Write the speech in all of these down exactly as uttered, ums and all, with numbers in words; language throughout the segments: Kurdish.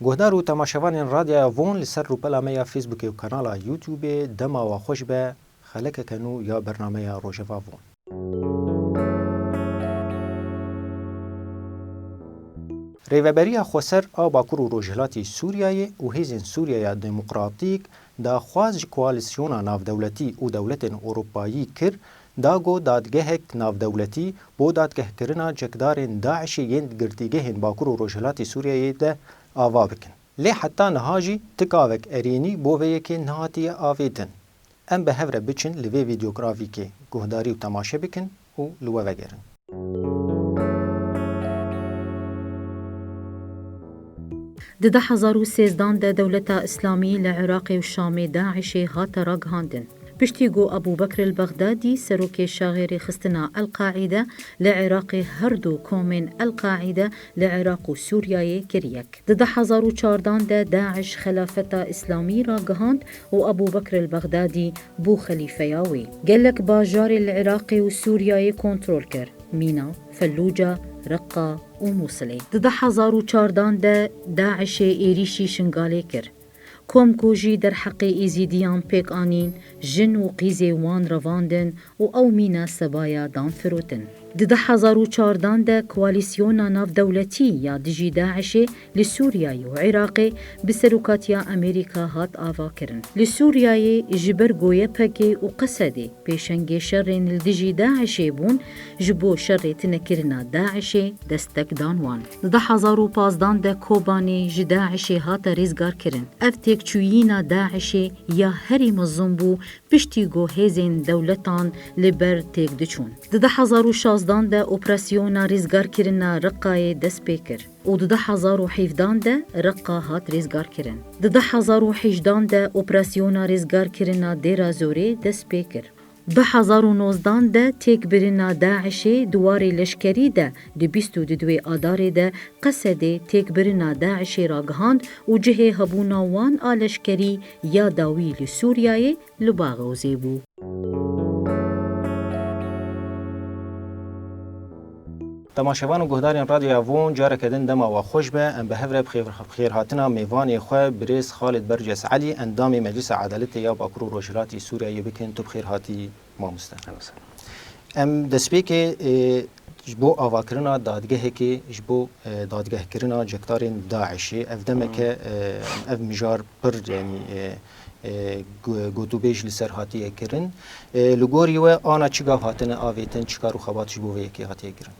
Guhdar û temaşevanên Radyoya Von li ser rûpela me ya Facebookê û kanala YouTubeê, dema we xweş be, xelekeke nû ya bernameya Rojeva Von. Rêveberiya Xweser a Bakur û Rojhilatî Sûriyeyê û Hêzên Sûriyeya Demokratîk daxwaz ji koalîsyona navdewletî û dewletên Ewropayî kir, da ku dadgehek navdewletî bo dadgehkirina çekdarên DAIŞê yên di girtîgehên Bakur û Rojhilatî Sûriyeyê de ava bikin. Lê heta niha jî tikavek erênî bo vê yekê nehatiye avêtin. Em bi hev re biçin li vê vîdeogravîkê guhdarî û temaşe bikin û li we vegerin. Di du hezar û sêzdan de Dewleta Îslamî li Iraqê û Şamê DAIŞê hate ragihandin. Piştî ku Ebû Bekr el-Bexdadî, serokê şaxê rêxistina El-Qaîde li Iraqê her du komên El-Qaîde li Iraq û Sûriyeyê kir yek. Di du hezar û çardan de DAIŞ Xelafeta Îslamî ragihand û Ebû Bekr el-Bexdadî bû xelîfeya wê. Gelek bajarê li Iraqê û Sûriyeyê kontrol kir, mîna Fellûca, Reqqa û Mûsilê. Di du hezar û çardan de DAIŞê êrîşî Şingalê kir. Kom ku jî derheqê Êzîdiyan pêk anîn, jin û qîzê wan revandin û ew mîna sebaya dan firotin. Di du hezar û çardan de koalîsyona navdewletî ya dijî DAIŞê li Sûriyeyê û Iraqê bi serokatiya Amerîka hat avakirin. Li Sûriyeyê ji ber ku YPG û Qesedê pêşengê şerên li dijî DAIŞê bûn, ji bo şerê tunekirina DAIŞê destek dan wan. Di du hezar û pazdan de Kobanê ji DAIŞê hate rêzgarkirin. Ev têkçûyîna DAIŞê ya herî mezin bû, piştî ku hêzên dewletan li ber têk diçûn. Di du hezar û şazdan de operasyona rêzgarkirina Reqqayê dest pê kir û di du hezar û hevdan de Reqqa hat rêzgarkirin. Di du hezar û hejdan de operasyona rêzgarkirina Dêra Zorê dest pê kir. Du hezar û nozdan de têkbirina DAIŞê di warê leşkerî de di bîst û duduwê Adarê de Qesedê têkbirina DAIŞê ragihand û cihê hebûna wan a leşkerî ya dawî li Sûriyeyê li Baxozê bû. Temaşevan û guhdarên Radyoya Von, careke din dema we xweş be. Em bi hev re bi xêr-, bi xêrhatina mêvanê xwe, birêz Xalid Berces Elî, endamê Meclisa Edaletê ya Bakur û Rojhilatî Sûriyeyê bikin. Tu bi xêr hatî, mamoste. Ew sar. Em destpêkê, e, ji bo avakirina dadgehekê, ji bo, e, dadgehkirina cekdarên DAIŞê, ev demeke, e, ev mijar pir, yanî, e, e, gu-, gotûbêj li ser hatiye kirin. E, li gorî we ana çi gav hatine avêtin, çi kar û xebat ji bo vê yekê hatiye kirin?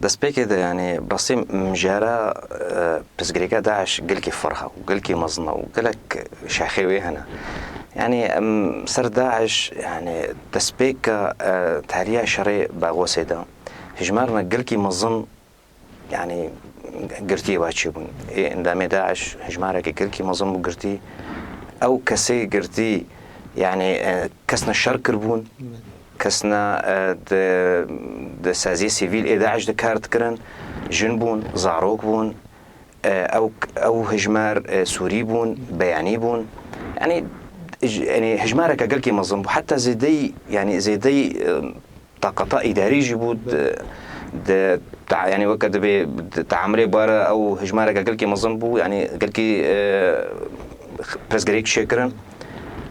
Destpêkê de, yanî, bi rastî mijara, e, pirsgirêka DAIŞ gelkî ferh e û gelkî mezin e û gelek şaxê wê hene. Yanî, em ser DAIŞ, yanî, destpêka, e, tariya şerê Baxosê de hijmarna gelkî mezin, yanî, girtiyê wa çêbûn. Ê endamê DAIŞ hijmareke gelkî mezin bû girtî. Ew kesê girtî, yanî, e, kesna şer kiribûn, kesna, e, di, di saziyê sivîl ê DAIŞ de kar dikirin, jin bûn, zarok bûn, e, ew, ew hijmar, e, Sûrî bûn, beyanî bûn. Yanî, j-, yanî hijmareke gelkê mezin bû. Heta zêdeyî, yanî zêdeyî, e, taqata îdarî jî bû, di, di, ta-, yanî weke dibê di teamulê bare ew hijmareke gelkî mezin bû, yanî gelkî, e, pirsgirêk çêkirin.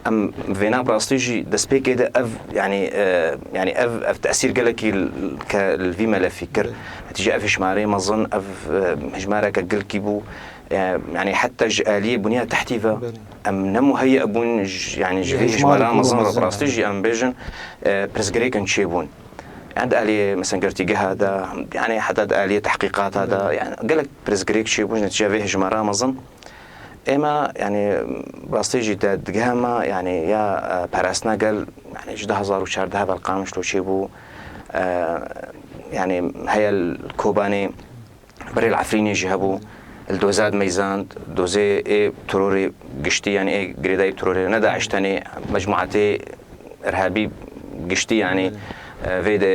Em vêna bi rastî jî destpêkê de ev, yanî, e, yanî ev, ev tesîr gelekî l-, ke li vî melefî kir. Belê. Netîce ev hijmarê mezin, ev, e, hijmareke gelkî bû. E, yanî heta ji aliyê bunya tehtî ve Belê. em ne muheyya bûn ji, yanî ji vê hijmara mezin re bi rastî jî em bêjin, e, pirsgirêkin çêbûn. Yanî di aliyê, mesela, girtîgeha de, yanî heta di aliyê tehqîqata de, yanî gelek pirsgirêk çêbûn ji netîceya vê hijmara mezin. Ême, yanî, rastî jî de digiheme, yanî ya, e, parastina gel, yanî ji du hezar û çardeh ve li Qamişlo çêbû, e, yanî heye li Kobanê, berê li Efrînê jî hebû, li doza dimeyzand, dozê ê terorê giştî, yanî ê girêdayî terorê, ne DAIŞ tenê, mecmuatê irhabî giştî, yanî, e, vê de,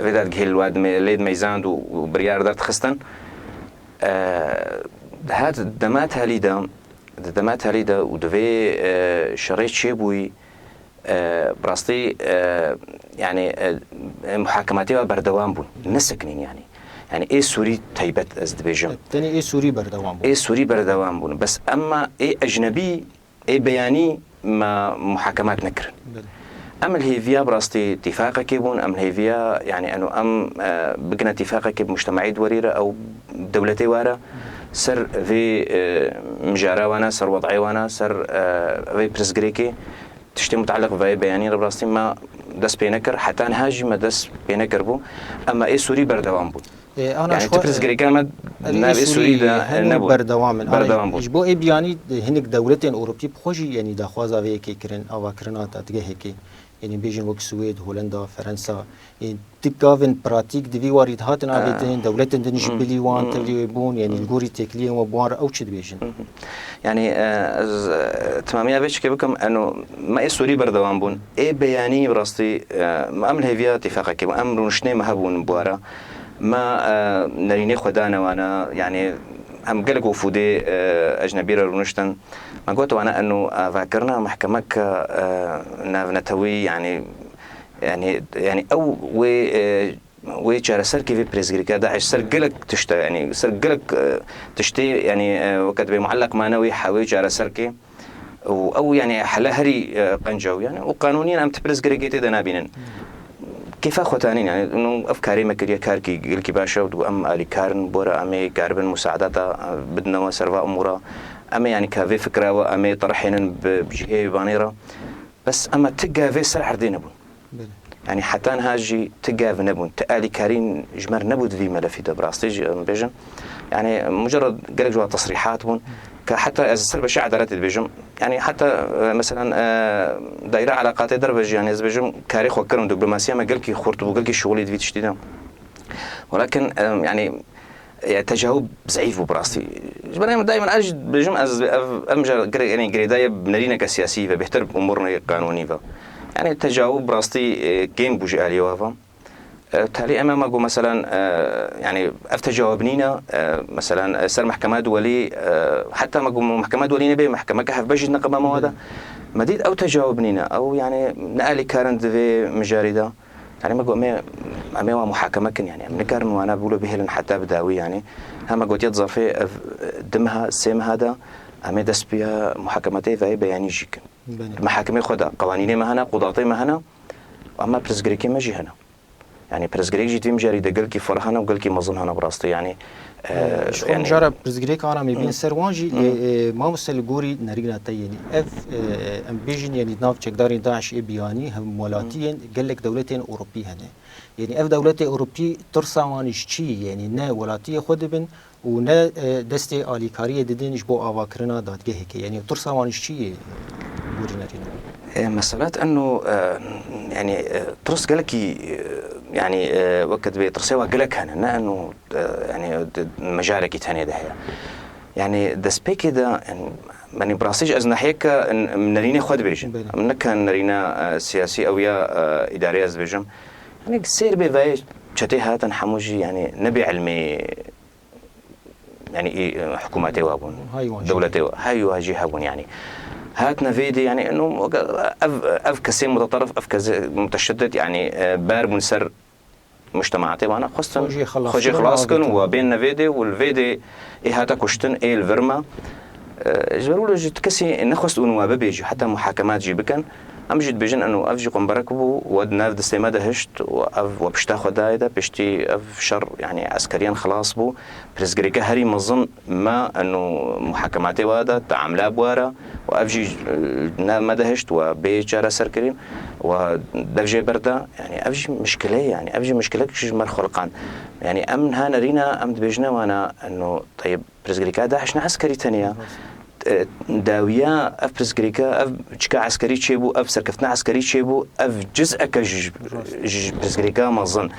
vê dadgehê li wa dime-, lê dimeyzand û, û biryar derdixistin. E, di her dema talî de, di dema talî de û di vê, e, şerê çêbûyî, E, bi rastî, e, yani, e, muhakematê wa berdewam bûn. Nesekinîn yani. Yani ê Sûrî taybet ez dibêjim. Tenê ê Sûrî berdewam bûn. Ê Sûrî berdewam bûn. Bes emma ê ecnebî, ê beyanî me muhakemat nekirin. Belê. Em li hêviya bi rastî tîfaqekê bûn, em li hêviya, yani, eno em, e, bigine tîfaqekê bi mujtemaî di werî re, ew dewletê were, ser vê, e, mijara wana, ser wed'ê wana, ser, e, vê pirsgirêkê, tiştê muteleq vê beyanî re bi rastî me dest pê nekir, heta niha jî me dest pê nekiribû, emma ê Sûrî berdewam bûn. E, ana Yani ji xwe, tu pirsgirêka me erê navê Sûrî Sûrî de hene û nebûn. Berdewam in. Ana Berdewam bûn. Ji bo ê biyanî, e, hinek dewletên Ewropî bi xwe jî, yani daxwaza vê yekê kirin, avakirina dadgehekê. Yani bêjin wek Swêd, Holenda, Ferensa. E, tu gavên pratîk di vî warî de hatin avêtin, dewletên din ji bilî wan tevlî wê bûn, yani li gorî têkiliyên we bi wan re ew çi dibêjin? Yani, e, ez, e, timamiya vê çikê bikim, eno, me ê Sûrî berdewam bûn. Ê beyanî bi rastî, e, em li hêviya tîfaqekê bûn. Em rûniştinê me hebûn bi wara. Me, e, nerînê xwe dane wana, yani em gelek wefûdê, e, ecnebî re rûniştin. Me got wana eno avakirina mehkemeke, e, navnetewî, yani, yani, yani ew wê, e, wê çareserkê vê pirsgirêka DAIŞ ser gelek tişt e, yani ser gelek, e, tiştê, yani, e, weke dibê muelleq mane wê hewê çareserkê. Û ew, yani, hele herî, e, qenca û, yani, û qanûnî em ti pirsgirêkê tê de nabînin. Kêfa xwe tanîn, yani, û ev karê me kiriye, karkî gelkî baş e û em alîkar in, bora em ê karibin musaadata, e, bidineve ser va umûra. Em ê, yani, ka vê fikra we, em ê terhênin bi, bi cihê vanê re. Bes em ti gavê ser erdê nebûn. Belê. Yani heta niha jî ti gav nebûn, ti alîkarîn ji me re nebû di vî melefî de, bi rastî jî em bêjin. Yani mucerred gelek ji wan tesrîhat bûn, ka heta ez ser beşê edaletê dibêjim. Yani heta, e, meselan, e, daîra eleqatê derve jî, yani ez dibêjim karê xwe kirin, diplomasiya me gelkî xurt bû, gelkî şixulî di vî tiştî de. Welakin, e, yani, e, tecawub zeîf bû bi rastî. Ji ber em daîmen ez jî dibêjim, ez, ev, ev mijara gire-, yani girêdayî bi nerîneke siyasî ve, bêhtir bi umurê qanûnî ve. Yani tecawub bi rastî, e, kêm bû ji aliyê we ve. E, talî em, em got meselan, e, yani ev tecawub nîne, e, meselan, e, ser mehkema duwelî, e, heta me got mehkema duwelî nebe, mehkemeke hevbeş jî neqebeme we de. Me dît ew tecawub nîne, ew yani ne alîkar in di vê mijarî de. Yani me got, em ê, em ê wan muhakeme kin, yani em nikarin wana bûlo bihêlin heta bi dawî, yani. Hema gotiye di zafê ev, e, du meha, sê meha de em ê dest piya muhakemetê ve beyanî jî kin. Belê. Mehakimê xwe de, qewanînê me hene, qudatê me hene, ama pirsgirêkê me jî hene. Yani pirsgirêk jî di vî mijarî de gelkî ferh hene û gelkî mezin hene bi rastî, yani. Ee, Ji xwe yani mijara pirsgirêk ana me bîn ser wan jî, lê, e, mamoste li gorî nerîna te, yenî ev, e, em bêjin, yenî di nav çekdarên DAIŞ ê biyanî hemwelatiyên gelek dewletên Ewropî hene. Yenî ev dewletê Ewropî tirsa wan ji çi? Yenî ne welatiyê xwe dibin û ne, e, destê alîkariyê didin ji bo avakirina dadgehekê. Yenî tirsa wan ji çi ye gorî nerîna? E, meselet eno, e, yani, e, tirs gelekî, e, yani, e, weke dibê tirsê wa gelek hene, ne eno, e, yani, di, mijarekî tenê de heye. Yani, destpêkê de, en, yani, bi rastî jî ez nehiyeke, en, em nerînê xwe dibêjin. Belê. Em neke nerîna, e, siyasî ew ya, e, îdarê ez dibêjim. Yani, sêr bê vayê çetê hatin hemû jî, yani, nebê ilmê, yani, î, e, hikûmetê wa bûn. Hay wan jî. Dewletê wa. Hay wa jî hebûn, yani. Hatine vê dê, yani, eno, ev, ev kesê muteterif, ev kesê muteşeddid, yani, e, ber bûn ser mujtemaatê wana, xwestin xwe jê xilas kin û wa bên nevê dê û li vê dê ê hate kuştin, ê li vir me. E, ji ber wilo jî tu kesî nexwest û wa bibêjî, heta muhakemat jî bikin. Em jî dibêjin, eno, ev jî qumberek bû, we di nav destê me de hişt û ev we pişta xwe dayê de, piştî ev şer, yani, eskeriyan xilas bû. Pirsgirêke herî mezin me, eno, muhakematê we de, teamla bi we re, û ev jî, e, nav me de hişt, we bê çareserkirî, we dev jê berde. Yani, ev jî mişkile ye, yani, ev jî mişkilek ji me re xulqand. Yani, em niha nerîna, em dibêjine wana, eno, teyb, pirsgirêka DAIŞ ne eskerî tenê ye. E, dawiya ev pirsgirêka, ev çika eskerî çêbû, ev serkeftina eskerî çêbû, ev ciz'eke ji, ji pirsgirêka mezin.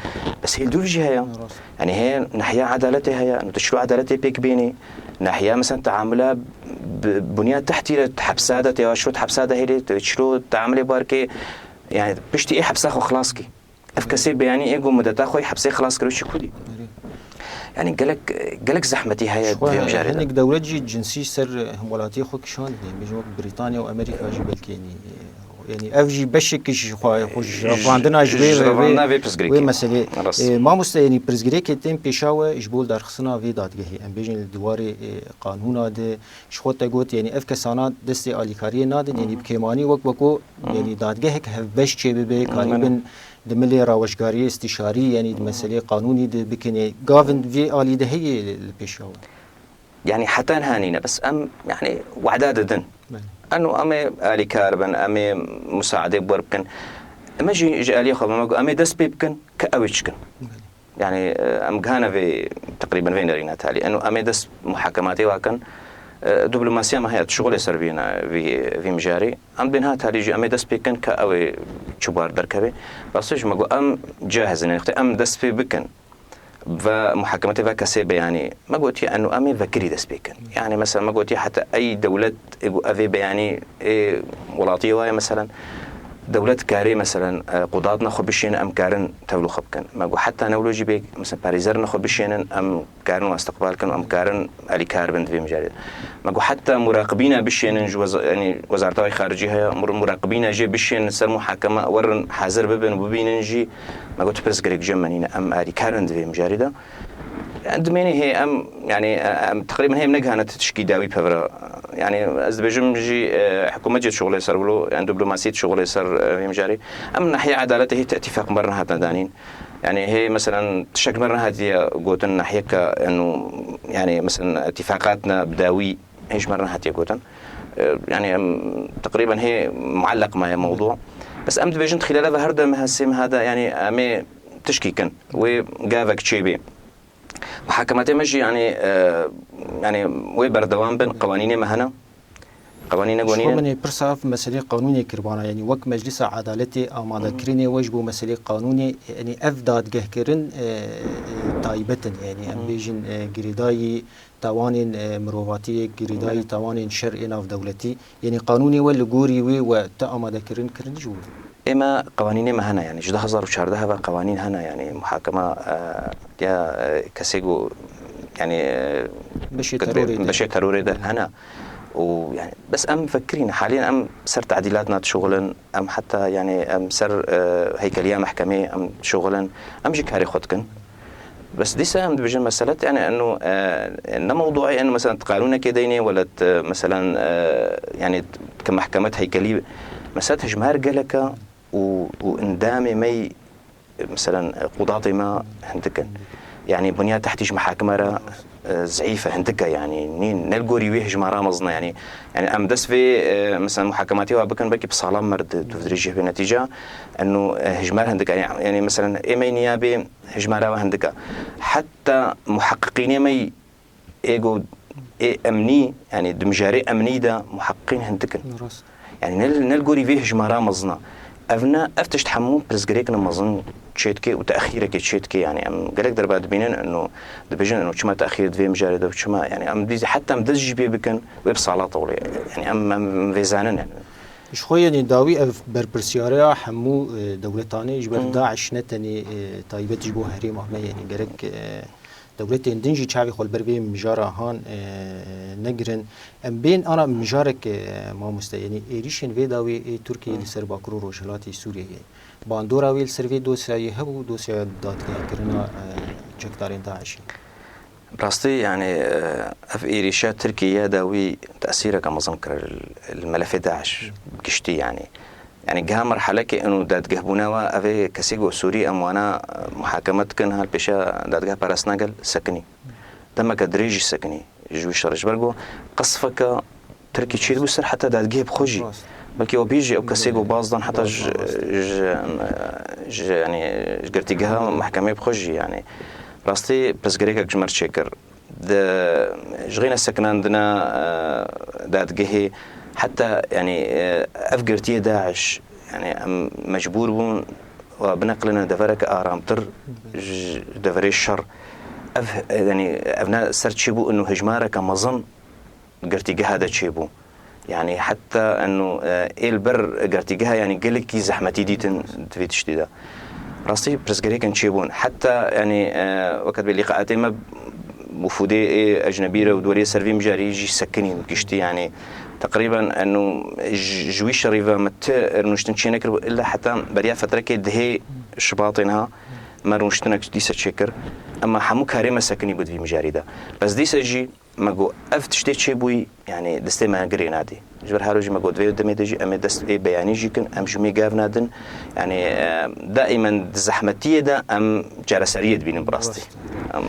Bes hêl dûv jî heye. Rast. Yani heye nehiya edaletê heye, tu çilo edaletê pêk bînî, nehiya mesela teamula bi-, bunya tehtî re hepsa de, têwa şot hepsa de hêlê, tu çilo teamulê barkê, yani piştî ê hepsa xwe xilas kî. Ev kesê beyanî ê ku mudeta xwe yê hepsê xilas kir û çi kudî. Erê. Yani gelek, gelek zehmetî heye. Ji xwe di vê mijarê de. Hinek dewlet jî cinsî ser hemwelatiyê xwe kişandine. Bêjin wek Brîtanya û Amerîka jî belkî, yanî, e, Yanî ev jî beşek ji xwe, xwe ji revandina ji wê, ji revandina vê pirsgirêkê. Wê meselê. Rast. E, mamoste, yanî pirsgirêkê tên pêşa we ji bo derxistina vê dadgehê. Em bêjin li diwarê, e, qanûna de ji xwe te got, yanî ev kesana destê alîkariyê nadin, yanî bi kêmanî wek weko, yanî dadgehek hevbeş çêbibe, karîbin di milê rawejgariyê îstîşarî, yanî di meselê qanûnî de bikin. Gavin vê alî de heye li pêşa we? Yanî heta niha nîne, bes em, yanî, wehda didin. Belê. Eno em ê alîkar bin, em ê musaedê bi we re bikin. Em jî ji aliyê xwe me got, em ê dest pê bikin, ke ew ê çikin. Belê. Yanî, e, em gihane vê, teqrîben vê nerîna talî. Eno em ê dest muhakematê wa kin. E, diplomasiya me heye, tişixulê ser vî ne, vî, vî mijarê. Em bên ha talî jî em ê dest pê kin, ke ew ê çi bar derkeve. Rastî jî me got, em cahiz in, yanî, em dest pê bikin. Ve muhakemetê ve kesê beyanî. Me gotiye, eno em ê vekirî dest pê kin. Yanî, mesela, me gotiye, heta ey dewlet ê ku ev ê beyanî ê welatiyê wa ye, mesela, dewlet karê, mesela, e, qudatna xwe bişêne, em karin tevlû xwe bikin. Me got, heta newlo jî bê, mesela, parêzerna xwe bişênin, em karin wan istiqbal kin, em karin alîkar bin di vê mijarê de. Me got, heta muraqibîna bişênin ji weza-, yanî, Wezareta Xaricî heye, mur-, muraqibîna jê bişênin ser muhakeme, werin hazir bibin û bibînin jî. Me got, pirsgirêk cem me nîne, em alîkar in di vê mijarê de. Yanî, dimênê hê em, yanî, em teqrîben hê em negihane ti tişkî dawî pevra. Yanî, ez dibêjim jî, e, hikûmet jê dişuxulê ser wilo, yanî, diplomasî dişuxulê ser, e, vê mijarê. Em nahiye edaletê hê ti îtîfaq me re nehatine danîn. Yanî, hê, meselen, tiştek me re nehatiye gotin nahiyeke, eno, yanî, meselen, îtîfaqatna bi dawî hê ji me re nehatiye gotin. E, yanî, em teqrîben hê muelleq maye mewdû. Bes em dibêjin di xîlala ve her du meha, sê meha de, yanî, em ê tişkî kin. Wê gavek çêbê. Muhakematê me jî, yanî, e, yanî, wê berdewam bin, qewanînê me hene. Qewanîne gonînin. Ji xwe min ê pirsa ev meselê qanûnê kirbana, yanî wek Meclisa Edaletê amadekirinê we ji bo meselê qanûnê, yanî ev dadgehkirin, e, e, taybet in, yanî em bêjin, e, girêdayî tawanên, e, mirovatiyê, girêdayî tawanên şer ê navdewletî, yanî qanûnê we li gorî wê we ti amadekirin kirin ji bo? Ê me qewanînê me hene, yanî ji du hezar û çardeh ve qewanîn hene, yanî muhakema, e, ya, e, kesê ku, yanî, e, beşê terorê de, beşê terorê de hene. Û, yanî, bes em vekirîn, halîn em ser tadîlatna dişuxulin, em heta, yanî, em ser, e, heykeliya mehkemê em dişuxulin, em jî karê xwe dikin. Bes dîsa em dibêjin meselet, yanî, eno, e, ne mewduê, eno, mesela, di qanûnekê de yîne, wela di, mesela, e, yanî, di mehkemet heykelî, mesela, hejmar gelek e û, û endamê me yî, mesela, qudatê me hindik in. Yanî, bunya tehtî ji mehakime re, e, zeîf e, hindik e, yanî, nîn, ne li gorî wê hejmara mezin e, yanî, yanî, em dest vê, e, mesela, muhakematê wa bikin, belkî bi salan me re di, di dirêjî bê netîca, eno, e, hejmar hindik e, yanî, yanî, mesela, ê me yî niyabê, hejmara we hindik e. Heta muheqqiqînê me yî ê go, ê emnî, yanî di mijarê emnî de muheqqiqîn hindik in. Rast. Yanî ne, ne li gorî vê hejmara mezin e. Ev ne, ev tişt hemû pirsgirêkine mezin çêdike û texîrekê çêdike. Yanî em gelek derba dibînin, eno dibêjin, eno çima texîr di vê mijarê de, çima, yanî em dî, heta em dest jî pê bikin, wê bi salat e wele. Yanî em, em, em vê zanin, yanî. Ji xwe, yanî, dawî ev berpirsiyariya hemû, e, dewletan e, ji ber DAIŞ ne tenê, e, taybet ji bo herêma me, yanî, gerek, e, dewletên din jî çavê xwe li ber vê mijara han, e, negirin. Em bên ana mijarek, e, mamoste, yanî, êrîşên vê dawî ê Tirkiyeyê li ser Bakur û Rojhilatê Sûriyeyê. Bandora wê li ser vê dosyayê hebû, dosyaya dadgehkirina, e, çekdarên DAIŞê. Bi rastî, yanî, e, ev êrîşa Tirkiyeyê ya dawî tesîreke mezin kir li, li melefê DAIŞ bi giştî, yanî. Yanî, giha merhelekê eno dadgehbûna wa, ev ê kesê ku Sûrî em wana, e, muhakeme dikin, hal pêşa dadgeha parastina gel sekinî. Demeke dirêj jî sekinî ji wî şerê. Ji ber ku qesfeke Tirkî çêdibû ser heta dadgehê bi xwe jî. Rast. Belkî we bêjî ew kesê ku baz dan heta ji, ji, ji, yanî, ji girtîgeha mehkemê bi xwe jî, yanî. Rastî pirsgirêkek ji me re çêkir. Di, ji xêne sekinandina, e, dadgehê heta, yanî, e, ev girtiyê DAIŞ, yanî, em mecbûr bûn we bineqilîne devereke aramtir ji deverê şer. Ev, e, yanî, ev ne ser çêbû eno hejmareke mezin girtîgeha de çêbû. Yanî heta eno, e, ê li ber girtîgeha, yanî gelekî zehmetî dîtin di vê tiştî de. Rastî pirsgirêkên çêbûn. Heta, yanî, e, weke dibê lîqaetê me wifûdê ê ecnebî re û di werê ser vê mijarî jî sekinîn giştî, yanî Teqrîben eno ji wî şerî ve me ti rûniştin çênekiribû, illa heta beriya fetrekê dihê Şibatê niha me rûniştinek dîsa çêkir. Ema hemû karê me sekinî bû di vî mijarî de. Bes dîsa jî me got, ev tiştê çêbûyî, yanî destê me girê nadî. Ji ber her rojî me got, vê demê de jî em ê dest ê beyanî jî kin, em ji mê gav nadin. Yanî, e, daîmen di zehmetiyê de em çareseriyê dibînin bi rastî. Rast. Em,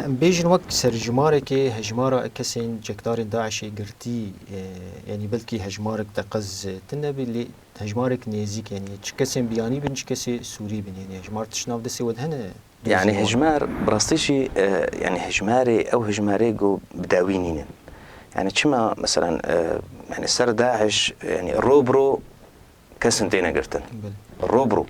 Em bêjin wek serjimarekê hejmara kesên çekdarên DAIŞê girtî, e, yanî belkî hejmarek teqez tune be, lê hejmarek nêzîk, yanî çi kesên biyanî bin, çi kesê sûrî bin, yanî hejmar tişt nav destê we de hene? Yanî hejmar, bi rastî jî, e, yanî hejmarê, ew hejmarê ku bi dawî nînin. Yanî çima, meselen, e, yanî ser DAIŞ, yanî ro bi ro kesin têne girtin. Belê. Ro bi ro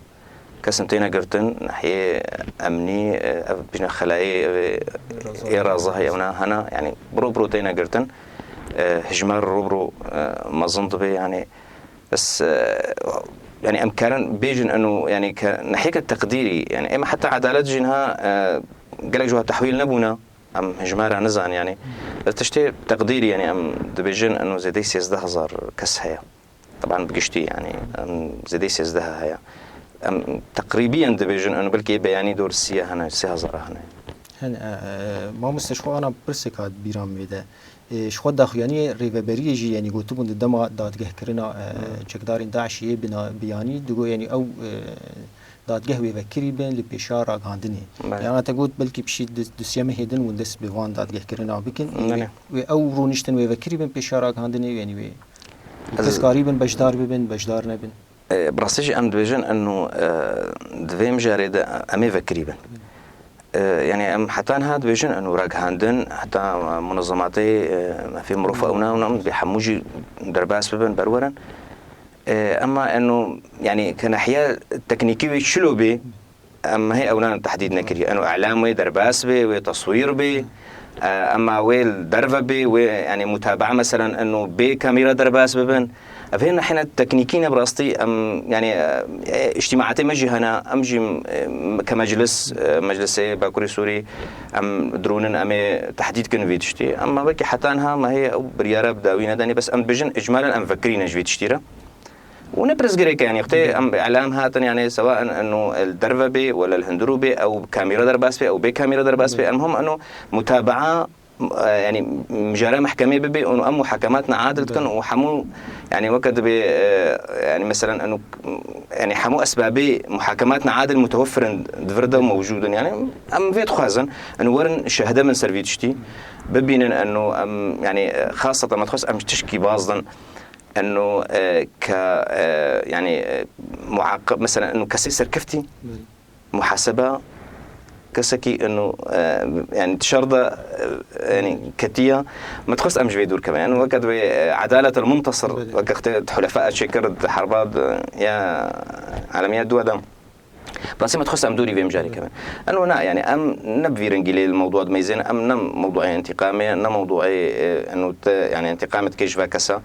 kesin têne girtin, nahiyê emnî, e, ev bijne xelayê, ev ê Ê Razahî, ê Razahî, ewna hena, yanî bi ro bi ro têne girtin. E, hejmar ro bi ro, e, mezin dibe, yanî Bes, e, yanî em karin bêjin eno, yanî ke nehiyeke teqdîrî, yanî ême heta edalet jî niha, e, gelek ji wa tehwîl nebûne. Em hejmara nizan, yanî. Bes tiştê teqdîrî, yanî em dibêjin eno zêdeyî sêzdeh hezar kes heye. Teban bi giştî, yanî em zêdeyî sêzdeh heye. Em teqrîbiyen dibêjin eno belkî beyanî dor sî hene, sê hezar hene. Hin, e, e, mamoste, ji xwe ana pirsek hat bîra min vê de. E, ji xwe daxuyaniyê rêveberiyê jî, yanî gotibûn di dema dadgehkirina, e, Hmm. çekdarên DAIŞê yê bina-, biyanî, digot, yanî ew, e, dadgeh wê vekirî bin li pêşa ragihandinê. Belê. Yana te got belkî pişî du-, du sê mehê din hûn dest bi van dadgehkirina bikin. Belê. Wê, wê ew rûniştin wê vekirî bin pêşa ragihandinê, yanî wê Ez kes karî bin beşdar bibin, beşdar nebin. E, bi rastî jî em dibêjin eno, e, di vê mijarê de em ê vekirî bin. E, yanî em heta niha dibêjin eno ragihandin, heta munezematê, e, mafê mirov ewna, ewna em dibê hemû jî derbas bibin, berwerin. E, ema eno, yanî ke nehiya teknîkî wê çilo bê, em hê ewna tehdîd nekiriye. Eno îlam wê derbas bê, wê teswîr bê, e, ema wê li derve bê, wê, yanî mutabaa, meselen, eno bê kamîra derbas bibin. Ev hê nehêne teknîkî ne, bi rastî em, yanî, e, îctîmaatê me jî hene, em jî, e, ke meclis, e, meclisê Bakurê Sûrî, em dirûnin, em ê tehdîd kin vî tiştî. Em ma wekî heta niha me hê ew biryara bi dawî nedanî, bes em dibêjin îcmalen em vekirîne ji vî tiştî re. Û ne pirsgirêk e, yanî, wextê em îlam hatin, yanî, sewa en, eno li derve bê, wele li hundirû bê, ew kamîra derbas bê, ew bê kamîra derbas bê, em hom eno mutabaa, e, yanî, mijara mehkemê bibe û em muhakematna adil dikin û hemû, yanî, weke dibê, e, yanî, meselen, eno, yanî, hemû esbabê muhakematna adil mutewefir in, di vir de mewcûd in. Yanî, em vê dixwazin, eno werin şehde bin ser vî tiştî, bibînin, eno em, yanî, e, xaseten me dixwest em tişkî bazdin, eno, e, ke, e, yanî, e, muaqib, meselen, eno kesê serkeftî, Belê. muhaseba, kesekî eno, e, yanî di şer de, e, yanî ketiya, me dixwest em ji vê dûr kevin. Yanî weke divê, e, edalet el muntasir, Belê. weke xte di hulefa çêkir di herba di, ya alemiya dû de. Bes me dixwest em dûrî vê mijarê kevin. Eno na, yanî em ne bi vî rengî lê li mewdûa dimeyzên, em ne mewdûa întîqamê, ne mewdûa, e, eno te, yanî întîqamê dike ji ve kesa.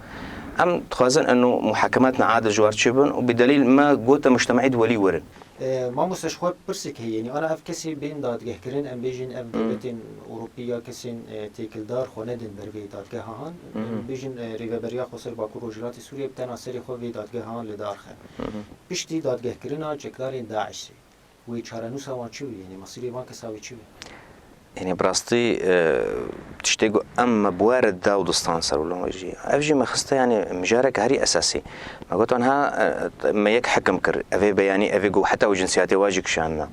Em dixwazin eno muhakematna adil ji war çêbin û bi delîl me gote mujtemaî duwelî werin. E, mamoste, ji xwe pirsek heye, yanî ana ev kesê bên dadgehkirin, em bêjin ev Hmm. dewletên Ewropî ya kesên, e, têkildar xwe nedin ber vê dadgeha han. Hı hı. Em bêjin, e, Rêveberiya Xweser Bakur Rojhilatê Sûriyê bi tena serê xwe vê dadgeha han li dar xe. Hı hı. Piştî dadgehkirina çekdarên DAIŞê, wê çarenûsa wan çi bî? Yanî mesîrê van kesa wê çi bî? Yanî bi rastî, e, tiştê ku em me bi we re da û distan ser wilo jî. Ev jî me xiste, yanî mijareke herî esasî. Me got, anha, e, me yek hekim kir. Ev ê beyanî, ev ê ku heta û cinsiyetê wa jî kişandina.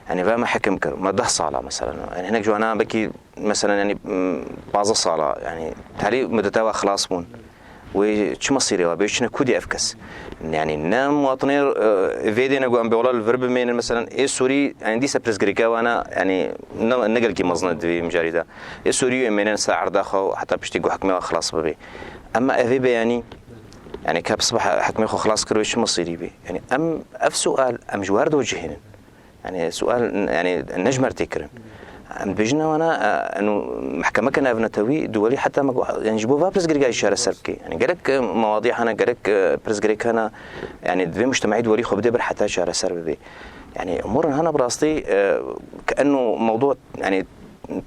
Yanî ve me hekim kir. Me deh sala mesela. Yanî hinek ji wana belkî mesela, yanî, m, pazdeh sala, yanî, tarî mudeta wa xilas bûn. Wê çi mesîrê wa bê, çine kudê ev kes? Yanî ne muwatinê, e, vê dê ne ku em bê wela li vir bimênin, mesela, ê Sûrî, yanî dîsa pirsgirêka wana, yanî ne, ne gelkî mezin e di vê mijarî de. Ê Sûrî ê mênin ser erda xwe û heta piştî ku hikmê wa xilas bibe. Ema ev ê beyanî, yanî ke bi sibeh hikmê xwe xilas kir wê çi mesîrî bê? Yanî em ev sual em ji wer de cihênin. Yanî sual, yanî ne ji me re tê kirin. Em dibêjin wana, e, eno mehkemeke navnetewî duwelî heta me got, yanî ji bo va pirsgirêka jî çareser bike. Yanî gelek, e, mewadî hene, gelek, e, pirsgirêk hene. Yanî divê mujtemaî duwelî xwe bide ber heta çareser bibe. Yanî umûrin hene bi rastî, e, ke eno mewdu, yanî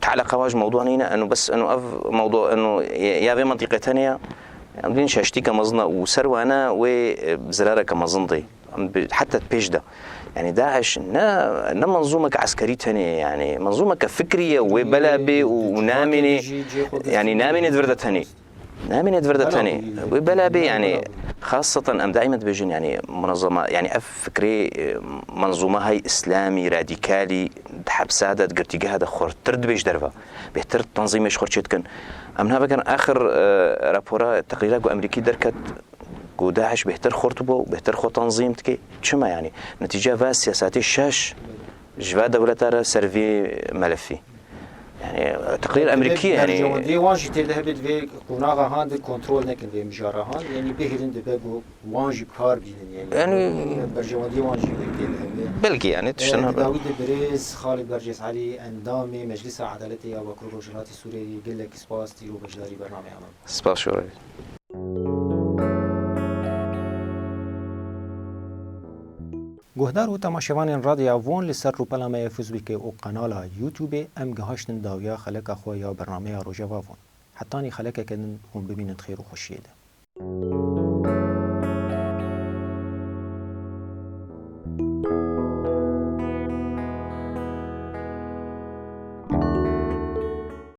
te'leqa wa ji mewdu nîne, eno bes eno ev mewdu, eno ya vê mentîqê tenê ye. Em dibînin şaştîke mezin e û ser wane wê, e, zirareke mezin tê. Em bi, heta di pêş de. Yani DAIŞ ne, ne menzûmeke eskerî tenê, yani menzûmeke fikrî ye, wê bela bê û, û namênê, yani namênê di vir de tenê. Namênê di vir de tenê. Wê bela bê, yani xaseten em daîme dibêjin, yani munezema, yani ev fikrê, e, menzûma hay îslamî, radîkalî, di hepsa de, di girtîgeha de xurttir dibê ji derve. Bêhtir tanzîmê ji xwe çê dikin. Em niha vegerin axir, e, rapora, teqrîra ku Amerîkî derket, ku DAIŞ bêhtir xurt bû, bêhtir xwe tanzîm dike. Çima yani? Netîceya va siyasatê şaş ji va dewleta re ser vê melefî. Yani teqrîr Amerîkî ye yani. Berjewendiyê wan jî tê de hebe divê qonaxa han de kontrol nekin vê mijara han. Yani bihêlin dibe ku wan jî kar bînin yani. Yani berjewendiyê wan jî wê tê de hebe. Belkî yani tiştin E, hebe. Dawî de birêz Xalid Bercês Elî, endamê Meclisa Edaletê ya Bakur Rojhilatê Sûriyeyê, gelek spas dîro beşdarî bernameya me. Spas şorê. Guhdar û temaşevanên Radyoya Von, li ser rûpela me ya Facebookê û kanala YouTubeê em gihaştin dawiya xeleka xwe ya bernameya Rojeva Von. Hetanî xelekeke din hûn bimînin di xêr û xweşiyê de.